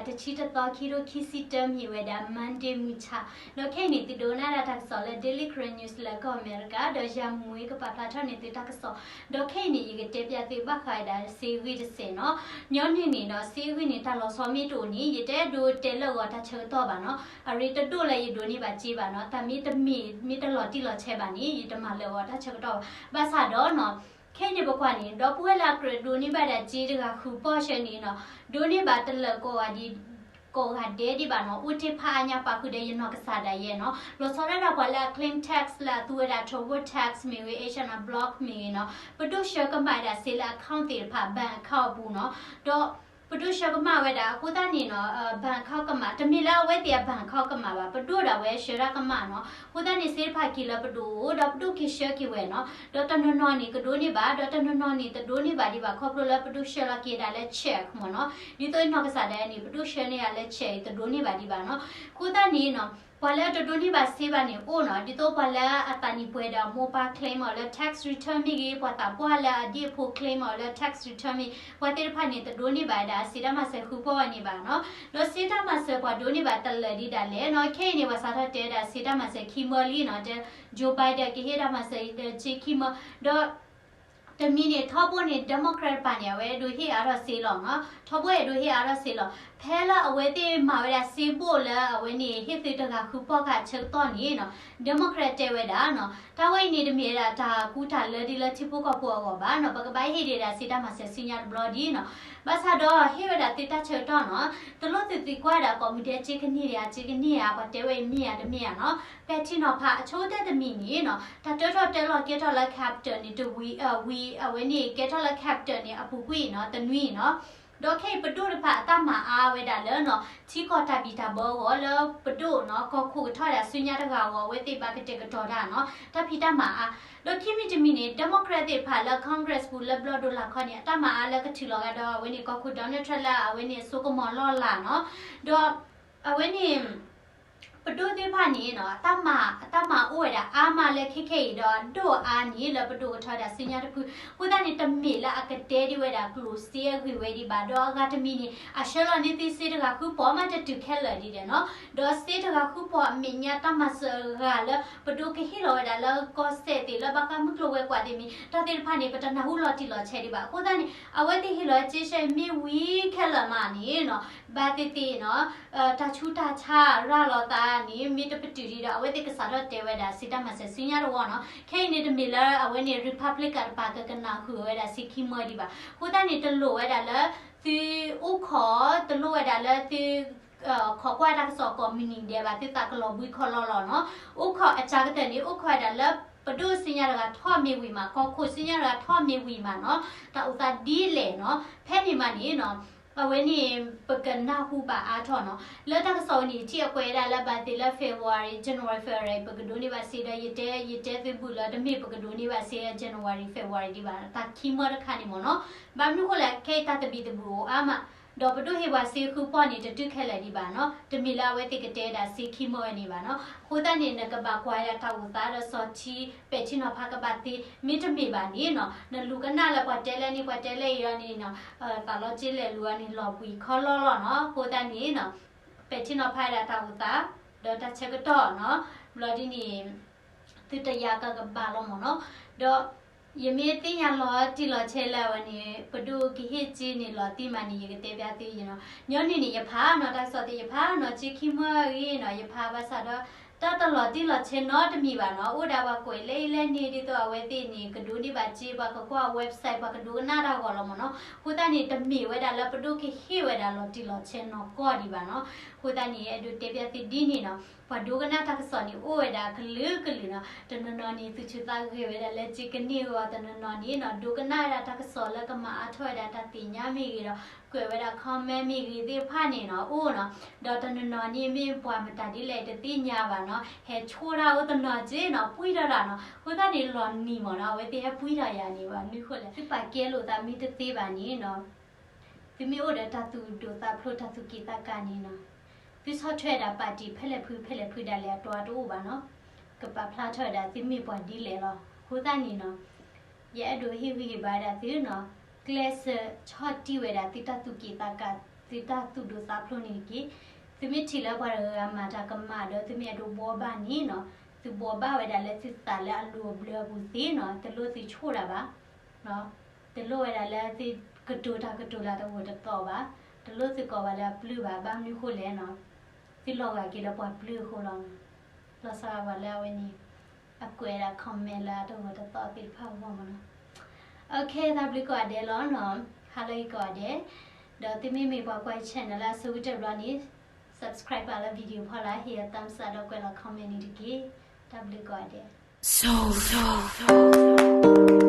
တဆံတသီ ခံကထိခံဆံတၢ မ့ၢ်ဝဲဒၣ် Monday မုၢ်ဆါ, ဒီးခဲအံၤန့ၣ် သုဒိကနၣ်ဒၣ်တၢ်ကစီၣ်လၢ Daily Karen News လၢကီၢ်အမဲရကၤ, ဒီးယၤမူကပာ်ဖျါထီၣ်န့ၢ်သုတၢ်ကစီၣ်, ဒီးခဲအံၤန့ၣ် ယကတဲပျးသုဘၣ်ဃးဝဲဒၣ်စ့အဂ့ၢ်တစဲးနီၤ. ညီနုၢ်န့ၣ်ဒီး စ့အဂ့ၢ်န့ၣ် တၢ်လီၤဆီမ့ၢ်တအိၣ်န့ၣ် ယတအဲၣ်ဒိးတဲလၢာ်ဂီၤတၢ်ဆၢကတီၢ်ဘၣ်နီၤ. အရ့တဒိၣ်လၢယဒိးန့ၢ်ဘၣ်စ့ဘၣ်နီၤ, တၢ်မ့ၢ်တမ့ၢ် မ့ၢ်တလီၤတံၢ်လီၤဆဲးဘၣ်န့ၣ် ယတမၤလၢာ်ဂီၤတၢ်ဆၢကတီၢ်ဘၣ်. ဘၣ်ဆၣ်ဒီးနီၤ ခဲအံၤန့ၣ်ပကွၢ်န့ၣ် ဒီပုၢ်ဝဲၢ်လၢအကြၢးဒိးန့ၢ်ဘၣ်ဒၣ်စ့တဂၤဃုာ်ပီၢ်ဆၢန့ၣ်နီၤ, ဒိးန့ၢ်ဘၣ်တလၢာ်ကိးဂၤဒဲး ကိးဂၤဒဲးဒံးဘၣ်နီၤ, အိၣ်တ့ၢ်ဖးအါညါပာ်ဃုာ်ဒီးယနီၢ်ကစၢ်ဒၣ်ယဲနီၤ. လီၤဆီဒၣ်တၢ်ပှၤလၢအ claim tax လၢအသူဝဲဒၣ် Turbo Tax မ့ၢ်ဂ့ၤ H and R Block မ့ၢ်ဂ့ၤနီၤ, ပဒိၣ်ဆှၢကမၣ်ဝဲဒၣ်စ့လၢ account သ့ၣ်တဖၣ် bank account အပူၤနီၤ, ဒီးပဒိၣ်ဆှၢကမၣ်ဝဲဒၣ်အဃိသတးန့ၣ်နီၤ, bank account ကမၣ် တမ့ၢ်လၢအဝဲသ့ၣ်အ bank account ကမၣ်ဘၣ်, ပဒိၣ်ဒၣ်ဝဲဆှၢတၢ်ကမၣ်နီၤ. အဃိသတးန့ၣ် စ့တဖၣ်က့ၤလၢပဒိၣ်အအိၣ် ဒီးပဒိၣ်က့ၤဆှၢက့ၤဝဲနီၤ, ဒီးတနီၤနီၤန့ၣ် ကဒိးန့ၢ်ဘၣ်, ဒီးတနီၤနီၤန့ၣ် တဒိးန့ၢ်ဘၣ်ဒံးဘၣ် ခီဖျိလၢပဒိၣ်ဆှၢလီၤက့ၤဒၣ်လၢ check မ့ၢ်နီၤ. ဒ်သိးနီၢ်ကစၢ်ဒၣ်န့ၣ် ပဒိၣ်ဆှၢန့ၢ်ယၤလၢ check အံၤ တဒိးန့ၢ်ဘၣ်ဒံးဘၣ်နီၤ. အဃိသတးန့ၣ်နီၤ ပှၤလၢအတဒိးန့ၢ်ဘၣ်စ့ဘၣ်န့ၣ်အိၣ်နီၤ, ဒ်သိးပှၤလၢအသးနံၣ်ပှဲၤဒီးမိၢ်ပၢ် claim အီၤလၢ tax return မ့ၢ်ဂ့ၤ, ပှၤသးပှၢ်လၢအဒ့ၣ်ဖိ claim အီၤလၢ tax return မ့ၢ်, ပှၤသ့ၣ်တဖၣ်န့ၣ် တဒိးန့ၢ်ဘၣ်ဝဲဒၣ်စ့တၢ်မၤစၢၤဃုာ်ပီၢ်ဝဲန့ၣ်ဘၣ်နီၤ. ဒီးစ့တၢ်မၤစၢၤပှၤဒိးန့ၢ်ဘၣ်တလၢာ်ဒံးဒၣ်လဲာ်နီၤ, ခဲအံၤန့ၣ် ပှၤစးထီၣ်တဲဝဲဒၣ်စ့တၢ်မၤစၢၤခံမၢလံနီၤ, တဲ Joe Biden ကဟ့ၣ်တၢ်မၤစၢၤအံၤ စ့ခံမၢ, ဒီး တမံၤန့ၣ် ထီဘိန့ၣ် Democrat တပၤန့ၣ် အဝဲဒိးဟ့ၣ်အါထီၣ်စ့လီၤနီၤ, ထီဘိအဲၣ်ဒိးဟ့ၣ်အါထီၣ်စ့လီၤ. ဖဲလၢအဝဲသ့ၣ်မၤဝဲဒၣ်စ့ဘိၣ်လၢအဝဲန့ၣ် ဟ့ၣ်သုးတဂၤဃုာ်ပီၢ်ခါဆၢကတီၢ်န့ၣ်နီၤ, Democrat တဲဝဲဒၣ်နီၤ, တၢ်ဝဲအံၤန့ၣ် တမ့ၢ်ဝဲဒၣ်တၢ်ကူတၢ်လၢဒ်လၢထံဖိကီၢ်ဖိအဂီၢ်ဘၣ်နီၤ, ပကဘၣ်ဟ့ၣ်ဒံးဒၣ်စ့တၢ်မၤစၢၤဆူညါတဘျီဒံးနီၤ. ဘၣ်ဆၣ်ဒီးဟ့ၣ်ဝဲဒၣ်သုတၢ်ဆၢကတီၢ်နီၤ, တလိၣ်သုသံကွၢ်ဒၣ်ကိးမုၢ်ဒဲစ့ကန့ၢ်ဧါ စ့ကန့ၢ်ဧါ, ပှၤတဲဝဲအံၤမ့ၢ်ဧါတမ့ၢ်ဧါနီၤ. ပဲာ်ထံနီၤဖး အဆိကတၢၢ်တမံၤန့ၣ်နီၤ, တၢ်တၢထီၣ်တၢလီၤကဲထီၣ်လၢ Capitol န့ၣ် တဝံၤ ဝံၤ အဝဲန့ၣ် ကဲထီၣ်လၢ Capitol န့ၣ် အပူၤကွံာ်နီၤ, တနွံနီၤ. ဒီးခဲအံၤပဒိၣ်တဖၣ်အတၢ်မၤအါဝဲဒၣ်လၢနီၤ, ထံကီၢ်တၢ်ဘံၣ်တၢ်ဘၢအဂီၢ်လၢပဒိၣ်နီၤ, ကီၢ်ခိၣ်ကထီၣ်ဒၣ်ဆူညါတဂၤအဂီၢ် အဝဲသ့ၣ်ဘၣ်ကတဲာ်ကတီၤတၢ်နီၤ, တၢ်ဖံးတၢ်မၤအါ. ဒီးခံမံၤတမံၤန့ၣ် Democrat သ့ၣ်တဖၣ်လၢ Congress ပူၤလၢဘျီၣ်ဒိၣ်လာ်ခီန့ၣ် အတၢ်မၤအါလၢကထုးလီၤဂာ်ဒီးအဝဲန့ၣ် ကီၢ်ခိၣ် Donald Trump လၢအဝဲန့ၣ်အစိကမီၤလီၢ်လၤနီၤ. ဒီး အဝဲန့ၣ် ပဒိၣ်သ့ၣ်တဖၣ်န့ၣ်နီၤ, အတၢ်မၤ အတၢ်မၤအိၣ်ဝဲဒၣ်အါမးလၢခဲခဲအံၤဒီး အဒိၣ်အါန့ၣ်လၢပဒိၣ်ကထီၣ်ဝဲဒၣ်ဆူညါတဖု, အဃိသတးန့ၣ် တမ့ၢ်လၢအကတဲဒံးဝဲဒၣ်ကျိၣ်စ့အဂ့ၢ်ဝဲဒံးဘၣ်, ဒီးအဂၤတမံၤန့ၣ် အဆှၢလီၤန့ၢ်သုစ့တဂၤဃုာ်ပီၢ်မးတတုၤခဲလၢာ်ဒံးဒဲးနီၤ, ဒီးစ့တဂၤဃုာ်ပီၢ်အမဲာ်ညါတၢ်မၤစၢၤအဂၤလၢ ပဒိၣ်ကဟ့ၣ်လီၤဝဲဒၣ်လၢကီၢ်စဲၣ်သ့ၣ်လၢဘၣ်ဃးမုၢ်ကျိၤဝဲၤကွာ်သ့ၣ်မ့ၢ် တၢ်သ့ၣ်တဖၣ်န့ၣ် ပတနၢ်ဟူလီၤတံၢ်လီၤဆဲးဒံးဘၣ်. အဃိသတးန့ၣ် အဝဲသ့ၣ်ဟ့ၣ်လီၤစ့ဆၢအံၤမ့ၢ်ဝံၤခဲလၢာ်မးန့ၣ်နီၤ, ဘၣ်သ့ၣ်သ့ၣ်နီၤ တၢ်ဆူးတၢ်ဆါရၤလီၤသးန့ၣ် မ့ၢ်တပတုာ်ဒံးဒီး အဝဲသ့ၣ်ကစးထီၣ်တဲဝဲဒၣ်စ့တၢ်မၤစၢၤဆူညါတဝီနီၤ. ခဲအံၤန့ၣ်တမ့ၢ်လၢအဝဲန့ၣ် Republican တပၤကကနၢ်ဟူဝဲဒၣ်စ့ခံမၢဒံးဘၣ်. အဃိသတးန့ၣ် တလိၣ်ဝဲဒၣ်လၢ သုအိၣ်ခိး, တလိၣ်ဝဲဒၣ်လၢသု ခိးကွၢ်တၢ်ကစီၣ်ကိးမုၢ်နံၤဒဲးဘၣ်, သုသးကလီၤဘှံးခီလီလီၤနီၤ. အိၣ်ခိးအစှၤကတၢၢ်န့ၣ် အိၣ်ခိးဝဲဒၣ်လၢပဒိၣ်ဆူညါတဂၤထီၣ်မ့ၢ်ဝံၤမး, ကီၢ်ခိၣ်ဆူညါတဂၤထီၣ်မ့ၢ်ဝံၤမးနီၤ, တၢ်အိၣ်သးဒ်လဲၣ်နီၤ. ဖဲန့ၣ်မးန့ၣ်နီၤ, အဝဲန့ၣ် ပကနၢ်ဟူဘၣ်အါထီၣ်နီၤ. လၢတၢ်ကစီၣ်ဝဲန့ၣ် ထံၣ်အကွဲးဝဲဒၣ်လၢဘၣ်သ့ၣ်လၢ February, January, February ပကဒိးန့ၢ်ဘၣ်စ့ဒီး ယတဲ ယတဲသုဘူးလၢတမ့ၢ်ပကဒိးန့ၢ်ဘၣ်စ့လၢ January, February ဒံးဘၣ်, တၢ်ခံမၢတခါန့ၣ်မ့ၢ်နီၤ. ဘၣ်မနုၤဃိလဲၣ်, ခဲအံၤတၢ်သဘံၣ်သဘုၣ်အိၣ်အါမး ဒီးပဒိၣ်ဟ့ၣ်ပှၤစ့ဃုပီၢ်န့ၣ် တတုၤခဲလၢာ်ဒံးဘၣ်နီၤ. တမ့ၢ်လၢအဝဲသ့ၣ်ကတဲဒၣ်စ့ခံမၢဝဲန့ၣ်ဘၣ်နီၤ. အဃိသတးန့ၣ် နကဘၣ်ကွၢ်ဝဲဒၣ်တၢ်အိၣ်သးဒီးစီၤထံ ပဲာ်ထံနီၤဖးကဘၣ်သ့, မ့တမ့ၢ်ဘၣ်န့ၣ်နီၤ, နလူၤကနၣ်လၢပှၤတဲလၢန့ၣ် ပှၤတဲလၢအံၤအီၤန့ၣ်နီၤ, သးလီၤက့လဲၣ်လူၤအီၤန့ၣ် လီၤဘှံးခီလီလီၤနီၤ. အဃိသတးန့ၣ်နီၤ, ပဲာ်ထံနီၤဖးဝဲဒၣ်တၢ်အိၣ်သး ဒီးတၢ်ဆၢကတီၢ်နီၤ. ဘျီဒ်န့ၣ် သုတယာ်ကကဘၣ်လီၤမ့ၢ်နီၤ. ဒီးယမ့ၢ်သ့ၣ်ညါလီၤတံၢ်လီၤဆဲးလၢအဝဲန့ၣ် ပဒိၣ်ကဟ့ၣ်စ့န့ၣ်လီၤတံၢ်မးန့ၣ် ယကတဲပျးသုနီၤ. ညီနုၢ်န့ၣ် ယဖးနီၤ, တၢ်ကစီၣ်သ့ၣ်ယဖးနီၤ, စ့ခံမၢအဂ့ၢ်နီၤ, ယဖးဘၣ်ဆၣ်ဒီး တၢ်တလီၤတံၢ်လီၤဆဲးနီတမံၤဘၣ်နီၤ. အိၣ်ဒၣ်ပှၤကွဲးလၢအံၤလၢန့ၣ် ဒ်သိးအဝဲသ့ၣ်န့ၣ် ကဒိးန့ၢ်ဘၣ်စ့, ပှၤကကွၢ် website ပှၤကဒိကနၣ်တၢ်ဂီၤလီၤမ့ၢ်နီၤ. အဃိသတးန့ၣ် တမ့ၢ်ဝဲဒၣ်လၢပဒိၣ်ကဟ့ၣ်ဝဲဒၣ်လီၤတံၢ်လီၤဆဲးနီၢ်ကီၢ်ဒံးဘၣ်နီၤ. အဃိသတးန့ၣ် အဲၣ်ဒိးတဲပျးသုဒ်န့ၣ်နီၤ, ပှၤဒိကနၣ်တၢ်ကစီၣ်န့ၣ်အိၣ်ဝဲဒၣ်ကလုာ်ကလုာ်နီၤ. တနီၤနီၤန့ၣ် သူၣ်ဆူၣ်သးဂဲၤဝဲဒၣ်လၢစ့ကန့ၢ်အဂီၢ်, တနီၤနီၤန့ၣ်နီၤ ဒိကနၣ်ဝဲဒၣ်တၢ်ကစီၣ်လၢကမၤအါထီၣ်ဝဲဒၣ်တၢ်သ့ၣ်ညါမ့ၢ်ဂ့ၤဒီး ကွဲးဝဲဒၣ် comment မ့ၢ်ဂ့ၤသ့ၣ်တဖၣ်န့ၣ်နီၤ အိၣ်နီၤ. ဒီးတနီၤနီၤန့ၣ်မ့ၢ်ပှၤမတၤဒ်လဲၣ်တသ့ၣ်ညါဘၣ်နီၤ, ဟဲဆိၣ်တၢ်အိၣ်တနီၤက့နီၤ, ပှံၢ်ထီၣ်တၢ်နီၤ. အဃိသတးန့ၣ်လီၤနံၤမ့ၢ်နီၤ, အဝဲသ့ၣ်ဟဲပှံၢ်ထီၣ်ယၤန့ၣ် ဘၣ်မနုၤဃိလဲၣ်, သုပာ်ကဲလိာ်သးမ့ၢ်တသ့ဘၣ်န့ၣ်နီၤ, သုမ့ၢ်အိၣ်ဒီးတၢ်သူၣ်ဒိၣ်သးဖျိး တၢ်သူၣ်က့ၣ်သးကါန့ၣ်နီၤ, သုဆီၣ်ထွဲဒၣ် party ဖဲလဲၣ်ဖု ဖဲလဲၣ်ဖုဒၣ်လဲာ်အတီအတအိၣ်ဘၣ်နီၤ. ကပာ်ဖျါထီၣ်ဝဲဒၣ်သုမ့ၢ်ပှၤဒ်လဲၣ်လီၤ. အဃိသတးန့ၣ်နီၤ, ယအဲၣ်ဒိးဟ့ၣ်ဂံၢ်ဟ့ၣ်ဘါဝဲဒၣ်သုနီၤ, ကျဲးစၢးဆီၣ်တံၢ်ဝဲဒၣ်သုတၢ်သူၣ်က့ၣ်သးကါ သုတၢ်သူၣ်ဒိၣ်သးဖျိးန့ၣ်တက့ၢ်. သုမ့ၢ်ထံၣ်လၢပှၤတဂၤဂၤမၤတၢ်ကမၣ်ဒီး သုမ့ၢ်အဲၣ်ဒိးဘှီဘၣ်န့ၣ်နီၤ, သုဘှီဘၣ်ဝဲဒၣ်လၢသုသးလၢအလိၤအဘျၢအပူၤသ့နီၤ, တလိၣ်သုဆိၣ်တၢ်ဘၣ်, တလိၣ်ဝဲဒၣ်လၢသုကတိၤတၢ်ကတိၤလၢတဂိာ်တသီၣ်ဘၣ်, တလိၣ်သုကိးဝဲလၢအပျုၢ်ဘၣ်, ဘၣ်မနုၤဃိလဲၣ်နီၤ, သုလီၤဂာ်က့ၤလၢပှၤပျုၢ်အဃိလီၤ. လီၤဆီဒၣ်တၢ်လၢအဝဲန့ၣ် အကွဲးဒၣ် comment လၢအတဂိာ်တသီၣ်သ့ၣ်တဖၣ်အဂီၢ်မးနီၤ. အ တၢ်ဘျုးကိးဂၤဒဲးလီၤနီၤ, ဟါလၢအဂ့ၤကိးဂၤဒဲး, ဒီးသုမ့မ့ၢ်ပှၤကွၢ် channel လၢအဆိကတၢၢ်တဘျီန့ၣ် subscribe လၢ video ဖီလာ် ဟ့ၣ်အ thumbs up ဒီးကွဲးလီၤ comment န့ၣ်တက့ၢ်. တၢ်ဘျုးကိးဂၤဒဲး.